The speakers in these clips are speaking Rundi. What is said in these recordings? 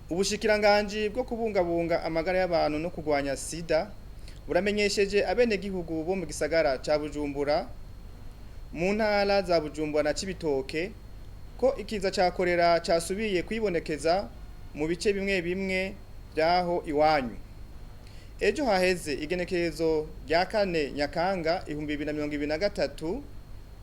Ubushikiranganji bwo kubungabunga amagara y'abantu no kurwanya sida buramenyesheje abenegihugu bo mu gisagara ca Bujumbura, mu ntara za Bujumbura na Cibitoke ko ikiza ca korera casubiye kwibonekeza mu bice bimwe bimwe by'aho iwanyu. Ejo haheze igenekerezo rya 4 Nyakanga 2023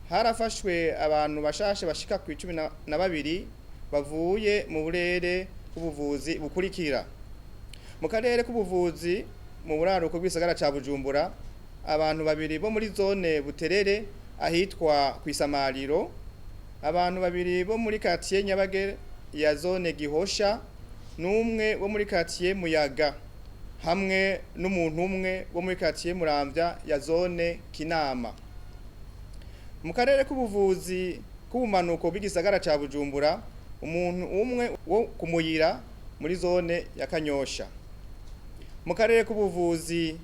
harafashwe abantu bashashe bashika ku 12 bavuye mu burere bw'ubuvuzi bukurikira. Mu karere k'ubuvuzi mu buraruko bw'isagara ca Bujumbura, abantu babiri bo muri zone Buterere ahitwa kw'isamariro, abantu babiri bo muri quartier Nyabagere ya zone Gihosha, n'umwe wo muri quartier Muyaga, hamwe n'umuntu umwe wo muri quartier Muramvya ya zone Kinama. Mu karere k'ubuvuzi k'ubumanuko bw'igisagara ca Bujumbura, umuntu umwe wo kumuyira muri zone ya Kanyosha. Mu karere k'ubuvuzi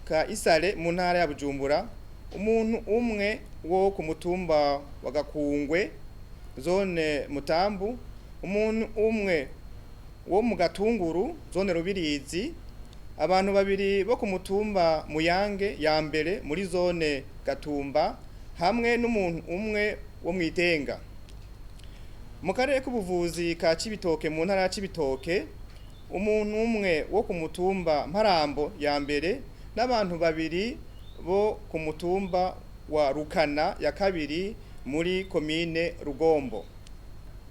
ka Isare mu ntara ya Bujumbura, umuntu umwe wo ku mutumba wa Gakungwe zone Mutambu, umuntu umwe wo mu Gatunguru zone Rubirizi, abantu babiri bo ku mutumba Muyange ya mbere muri zone Gatumba, hamwe n'umuntu umwe wo mwitenga. Mu karere k'ubuvuzi ka Cibitoke mu ntara ya Cibitoke, umuntu umwe wo ku mutumba Mparambo ya mbere n'abantu babiri bo ku mutumba wa Rukana ya kabiri muri komine Rugombo.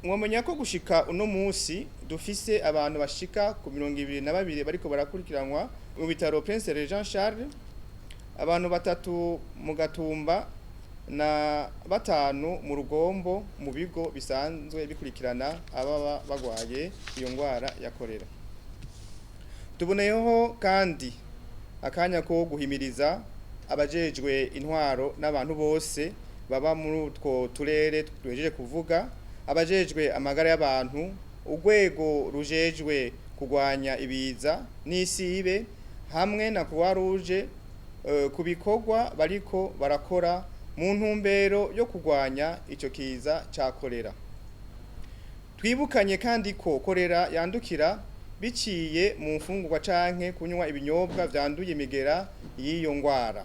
Mwomenya ko gushika uno musi dufise abantu bashika ku 22 bariko barakurikiranwa mu bitaro Prince Regent Charles, abantu batatu mu Gatumba na batanu mu Rugombo mu bigo bisanzwe bikurikirana ababa bagwaye iyo ngwara ya korera. Tuboneyeho kandi akanya ko guhimiriza abajejwe intwaro n'abantu bose baba muri utwo turere duhejeje kuvuga, abajejwe amagara y'abantu, urwego rujejwe kurwanya ibiza n'isibe hamwe na Croix Rouge ku bikorwa bariko barakora mu ntumbero yo kurwanya ico kiza ca korera. Twibukanye kandi ko korera yandukira biciye mu mfungurwa canke kunywa ibinyobwa vyanduye imigera y'iyo ngwara.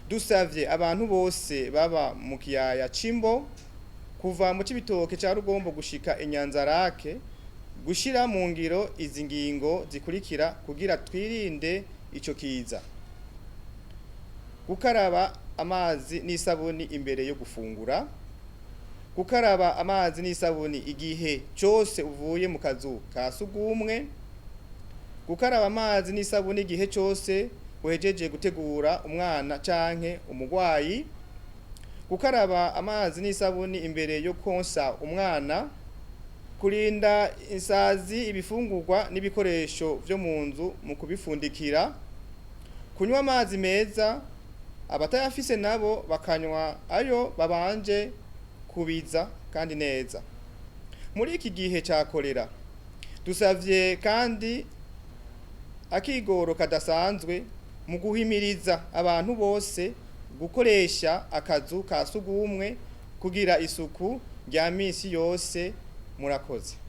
Dusavye abantu bose baba mu kiyaya c'Imbo kuva mu Cibitoke ca Rugombo gushika Inyanzarake gushira mu ngiro izi ngingo zikurikira kugira twirinde ico kiza: gukaraba amazi n'isabuni imbere yo gufungura, gukaraba amazi n'isabuni igihe cose uvuye mu kazu ka sugumwe, gukaraba amazi n'isabuni igihe cose uhejeje gutegura umwana canke umugwayi, gukaraba amazi n'isabuni imbere yo konsa umwana, kurinda insazi ibifungurwa n'ibikoresho vyo mu nzu mu kubifundikira, kunywa amazi meza, abatayafise nabo bakanywa ayo babanje kubiza kandi neza. Muri iki gihe ca korera dusavye kandi akigoro kadasanzwe mu guhimiriza abantu bose gukoresha akazu ka sugumwe kugira isuku rya misi yose. Murakoze.